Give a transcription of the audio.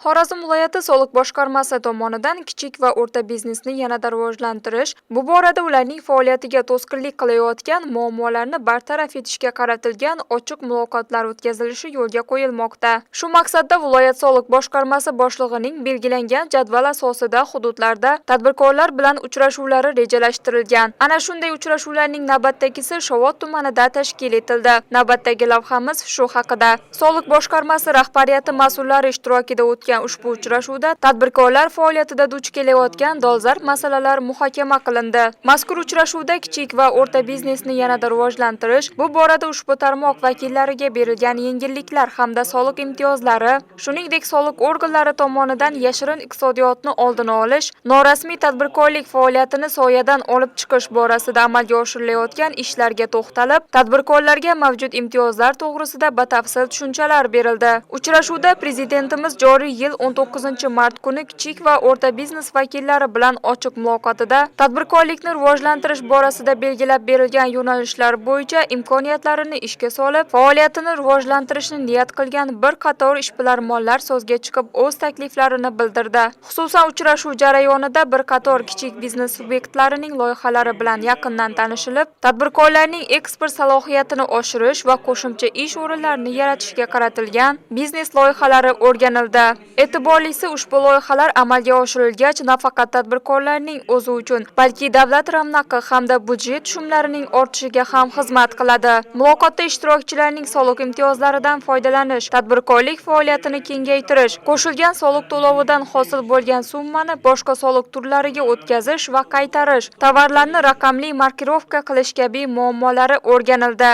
Xorazm viloyati soliq boshqarmasi tomonidan kichik va o'rta biznesni yanada rivojlantirish, bu borada ularning faoliyatiga to'sqinlik qilayotgan muammolarni bartaraf etishga qaratilgan ochiq muloqotlar o'tkazilishi yo'lga qo'yilmoqda. Shu maqsadda viloyat soliq boshqarmasi boshlig'ining belgilangan jadval asosida hududlarda tadbirkorlar bilan uchrashuvlari rejalashtirilgan. Ana shunday uchrashuvlarning navbatdagisi Shovot tumanida tashkil etildi. Navbatdagi lavhamiz shu haqida. Soliq boshqarmasi rahbariyati mas'ullari ishtirokida o'tgan ushbu uchrashuvda tadbirkorlar faoliyatida duch kelayotgan dolzarb masalalar muhokama qilindi. Mazkur uchrashuvda kichik va o'rta biznesni yanada rivojlantirish, bu borada ushbu tarmoq vakillariga berilgan yengilliklar hamda soliq imtiyozlari, shuningdek soliq organlari tomonidan yashirin iqtisodiyotni oldini olish, norasmiy tadbirkorlik faoliyatini soyadan olib chiqish borasida amalga oshirilayotgan ishlarga to'xtalib, tadbirkorlarga mavjud imtiyozlar to'g'risida batafsil tushunchalar berildi. Uchrashuvda Prezidentimiz joriy yil 19-mart kuni kichik va o'rta biznes vakillari bilan ochiq muloqotida tadbirkorlikni rivojlantirish borasida belgilab berilgan yo'nalishlar bo'yicha imkoniyatlarini ishga solib, faoliyatini rivojlantirishni niyat qilgan bir qator ishbilarmonlar so'zga chiqib o'z takliflarini bildirdi. Xususan, uchrashuv jarayonida bir qator kichik biznes subyektlarining loyihalari bilan yaqindan tanishilib, tadbirkorlarning eksport salohiyatini oshirish va qo'shimcha ish o'rinlarini yaratishga qaratilgan biznes loyihalari o'rganildi. E'tiborlisi, ushbu loyihalar amalga oshirilgach, nafaqat tadbirkorlarning o'zi uchun, balki davlat ravnaqi hamda byudjet tushumlarining ortishiga ham xizmat qiladi. Muloqotda ishtirokchilarning soliq imtiyozlaridan foydalanish, tadbirkorlik faoliyatini kengaytirish, qo'shilgan soliq to'lovidan hosil bo'lgan summani boshqa soliq turlariga o'tkazish va qaytarish, tovarlarni raqamli markirovka qilish kabi muammolari o'rganildi.